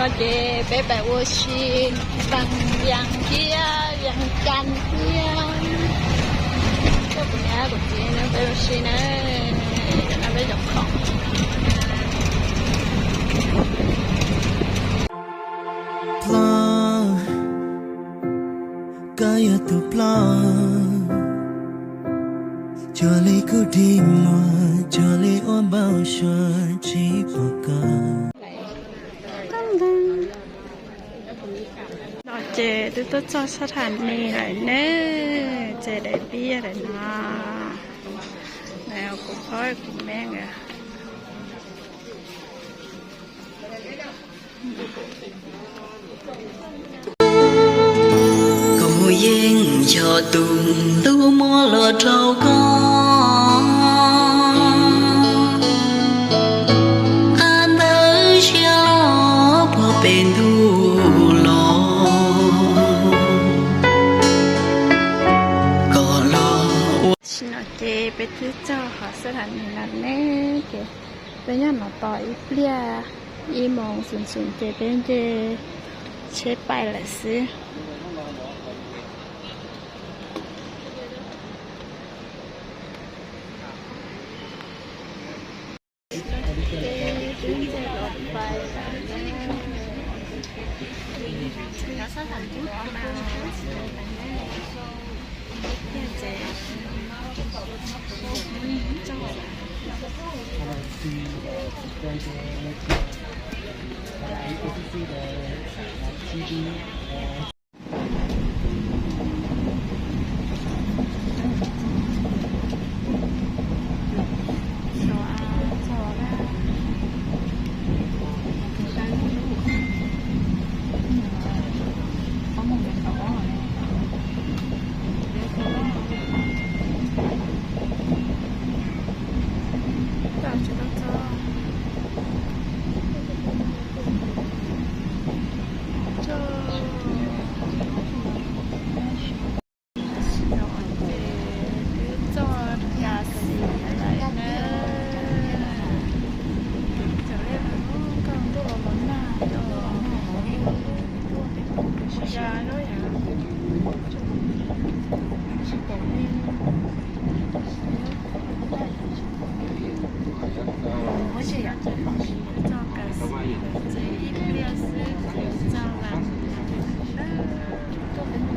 Ces peb pais ua si Vaj Vias thiab Vias Cas thiab. Coj kuv niam kuv txiv na peb ua si na. Cov no peb cov khoom. Ploj, koj yog tus ploj, cuag li kuv dig muag, cuag li ua npau suav tsis pom koj. No ces twb tuaj txog sab tham ni lawm ne, ces daim tiab lawm no. Kuv phob kuv me nkawd. Kuv yeej yog tus ntuj muab los rau koj, qab ntawd siab los puag pem ntuj los, koj los ua. Tam sim no ces peb twb txog hauv sab tham ni no ne, ces peb nyob no tos ib pliag, ib moos xwb xwb ces peb nce tsheb pais lawm xwb. Tam sim no ces twb txog Cas Xis lawm na. Cov liaj ntawd koj ntuj los los nag los, ya lub yam tsis pom li. Twb txog Cas Xis lawm ces ib pliag xwb ces txog lawm. Twb muab lawv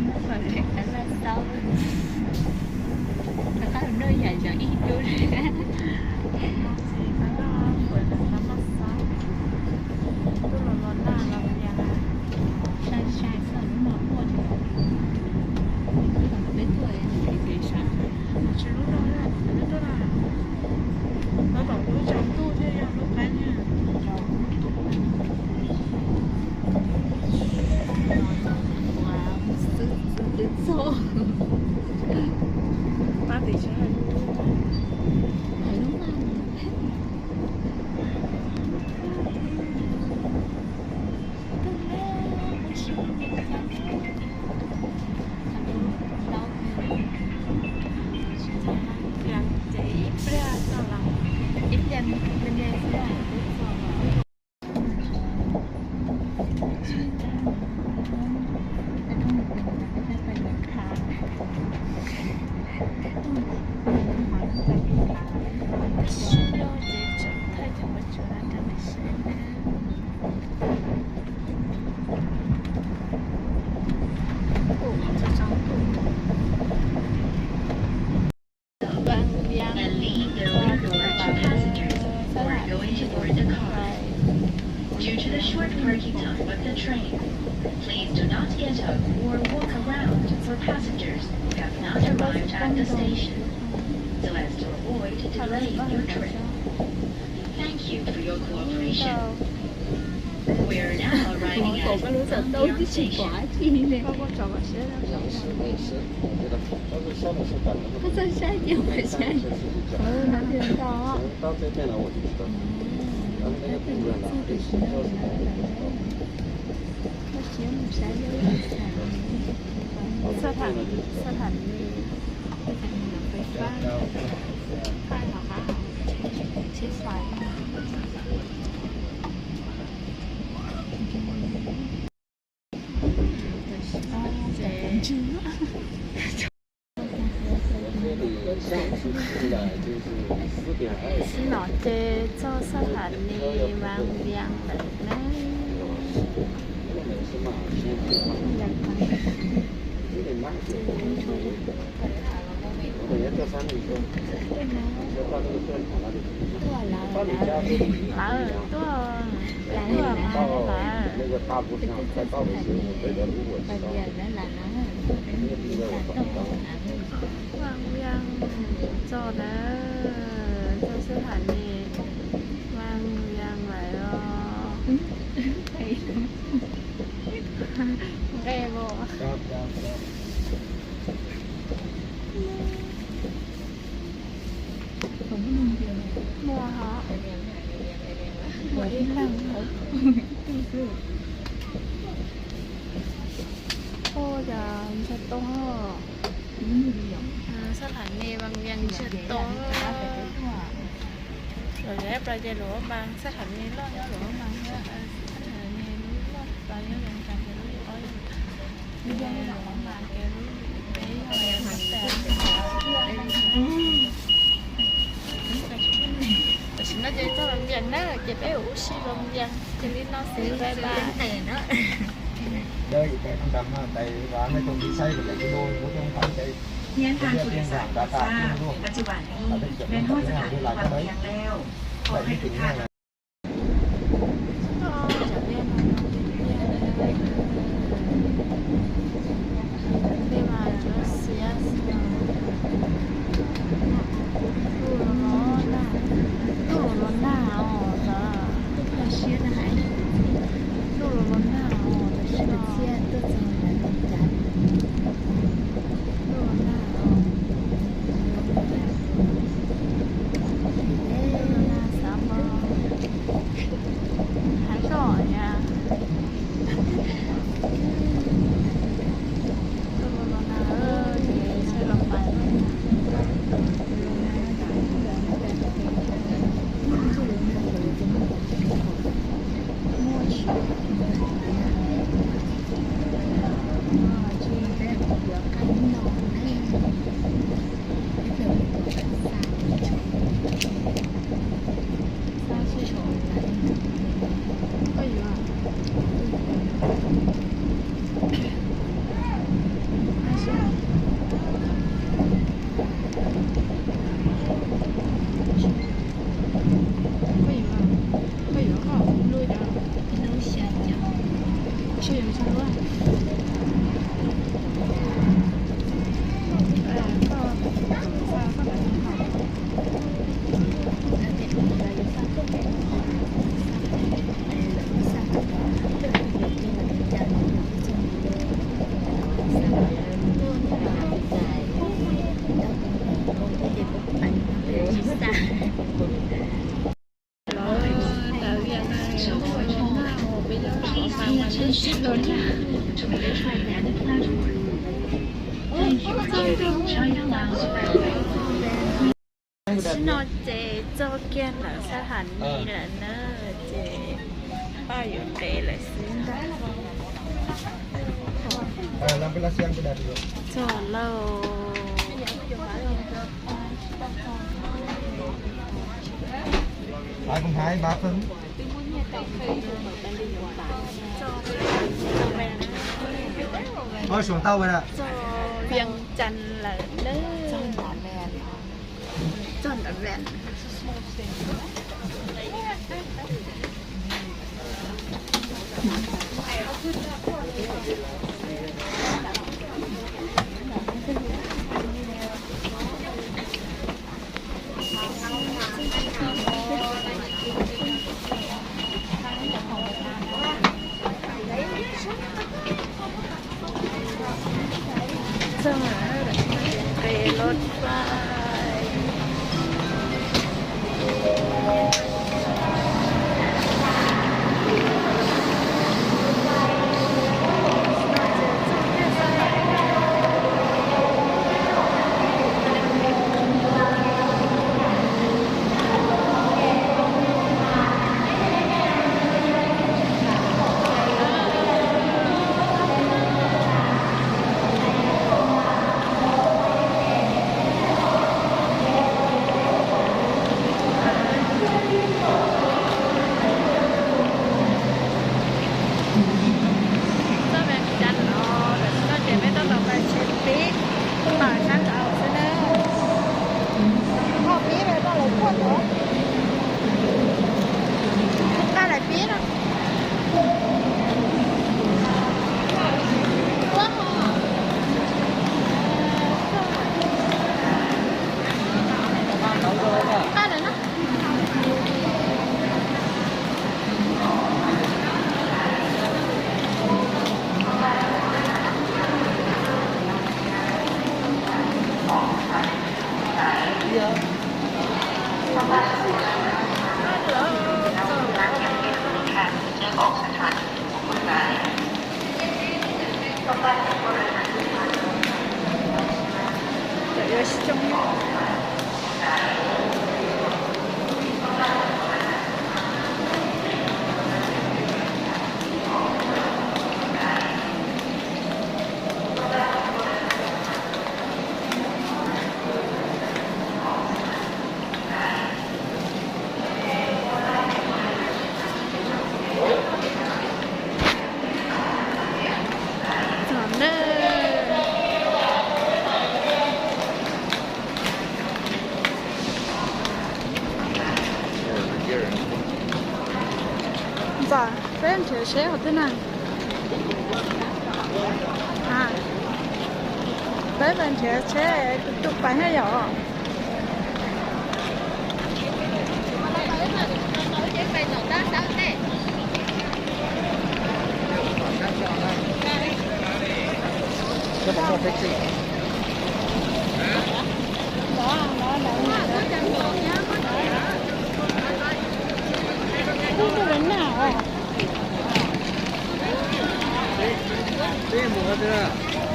muab kom lawv kav laj xaub, rov qab los noj yam yog ib tug. Ces kav laj, kav laj xaub, twb los los nag los yam sai sai xwb lub no tuaj, peb tuaj kev kev sai. Tsis lub no, lub no, no tom lub tsaus ntuj thiaj yog lub qab na. Xwb xwb twb txog. Pab tim sab hais lub, hais lub no. Ib pliag txog lawm, ib pliag me me xwb twb txog lawm. Due to the short parking time of the train, please do not get up or walk around for passengers who have not arrived at the station, so as to avoid delaying your trip. Thank you for your cooperation. We are now arriving at Panmure Station. Xab tham, xab tham li, xab tham li lawv fais fab, fab los qab hauv tsheb. Tam sim no ces txog sab Has Nis Vaj Vias lawm na. Lawv tuaj, lawv tuaj mas lawv. Vaj Vias txog lawm, txog sab Has Nis Vaj Vias lawm os. Nqe os. Muaj hos, muaj ib leeg. Ua cas ntsha toj, sab Has Nis Vaj Vias ntsha toj. Los yog ib plag ces luag mas sab Has Nis loj nyob luag mas, sab Has Nis loj tod nyob zoo cas ces lub ob mas ces lub peb yog mas tas. Tam sim no ces txog Vaj Vias na ces peb ua ua si Vaj Vias ces li no xwb, bye bye. Ntuj los nag os, ntuj los nag os, tam sim no ntuj los nag os. Ntuj los nag xav npau hav zoj na. Ntuj los nag ces sawv los pais. Tam sim no ces txog kiag ntawm sab Has Nis lawm na, ces paj yuav nqes lawm xwb ntag. Txog lauj. Txog Vias Cas lawm na. Txog ntawm Vias. Txog nqe rau fais. Ntxawm, peb nrhiav tsheb hauv twg na? Peb nrhiav tsheb, tus pais nyob yom. Peb mus qhov twg na?